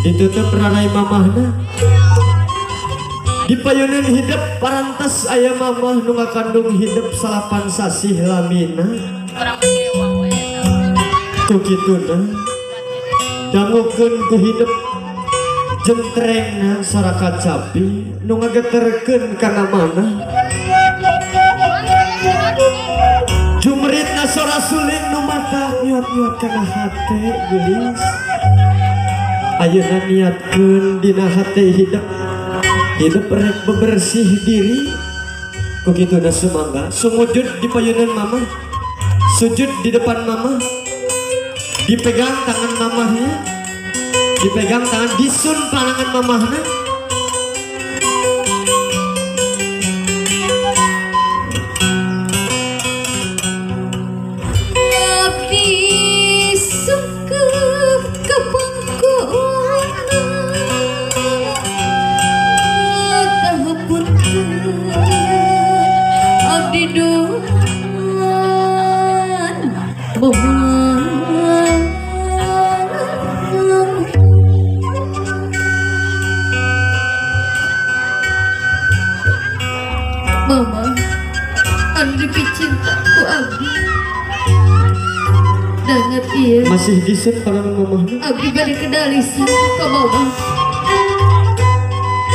Ditutup rarai mamahna. Dipayunan hidup parantos aya mamah nu ngakandung hidup salapan sasih lamina. Ku kituna dangukeun ku hidup jentrengna sora kacapi nu ngageterkeun kana mana. Jumritna sora suling nu mata nyuat-nyuat kana hate geulis. Ayeuna niatkeun dina hate hidup hidup rek bebersih diri. Ku kituna sumangga sumujud di payunan mama, sujud di depan mama, dipegang tangan mamahnya, dipegang tangan, disun panangan mamahnya. Abdi sungkeub ka pangkoana tahapunten abdi duan Mama, anu dipicinta ku abdi. Danget ieu. Masih diset panangan mamahna. Abdi bade kedalisan ka mama.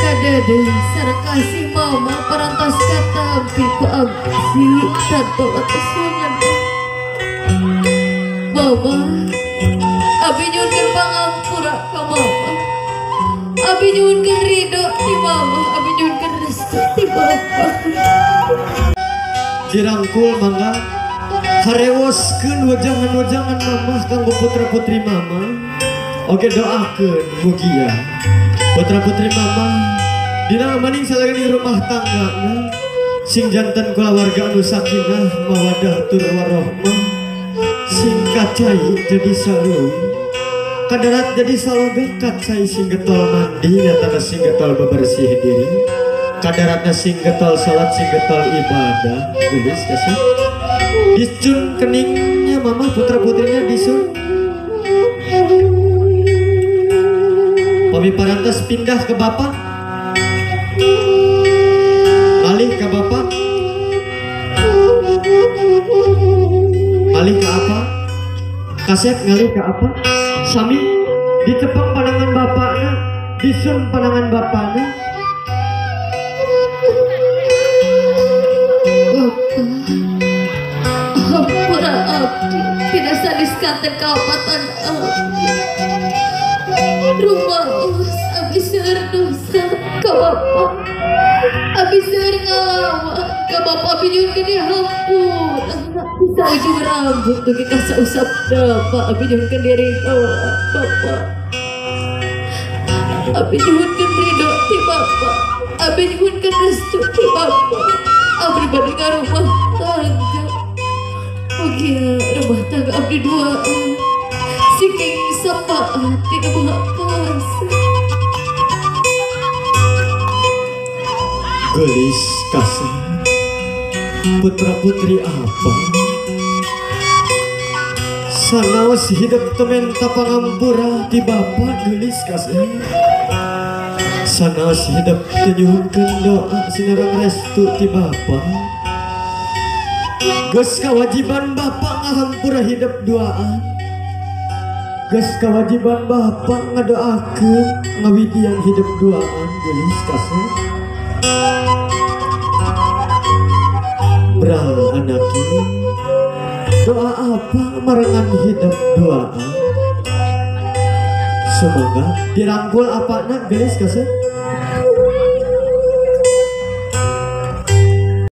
Kadede sareng kasih mama parantos katampi ku abdi tanpa watesangan. Mama, abdi nyuhunkeun pangampura ka mama. Abdi nyuhunkeun ridho ti mama, abdi nyuhunkeun restu ti bapa. Dirangkul mangga harewoskeun wejangan-wejangan mamah kanggo putra-putri mama. Oke doakeun mugia putra-putri mama dina maning salagani rumah tanggana sing janten kulawarga anu sakinah mawadah tur warohmah, sing kacai jadi saluy kadarat jadi saloga, kacai sing getol mandi nyatana sing getol bebersih diri, kadaratna sing getol salat sing getol ibadah. Geus kasih dicun keningnya mama putra putrinya disun. Pami parantos pindah ke bapak, alih ke bapak, alih ke apa? Kasep ngalih ke apa? Sami dicepeng pandangan bapaknya, disun pandangan bapaknya. Hampura abdi tidak sadis kanten kaopatan abdi. Rumaos abdi seueur dosa ka bapa, abdi seueur ngalawan ka bapa, abdi nyuhunkeun dihampura. Bisa ujung rambut dugi ka sausap dapa, abdi nyuhunkeun diridho bapa. Abdi nyuhunkeun ridho ti bapa, abdi nyuhunkeun restu ti bapa. Abdi bade ngarumah tangga, mugia rumah tangga abdi duaan siking sapaat tina Maha Kuasa. Gelis kasih putra putri apa sanaos hidup tementa pangampura ti bapa. Gelis kasih sanaos hidup teu nyuhunkeun doa sinareng restu ti bapa. Geus kewajiban bapa ngahampura hidup duaan, geus kewajiban bapa ngadoakeun ngawidian hidup duaan. Gelis kasih Brah anaki doa apa marengan hidup duaan. Semoga dirangkul apa nak gelis kasih.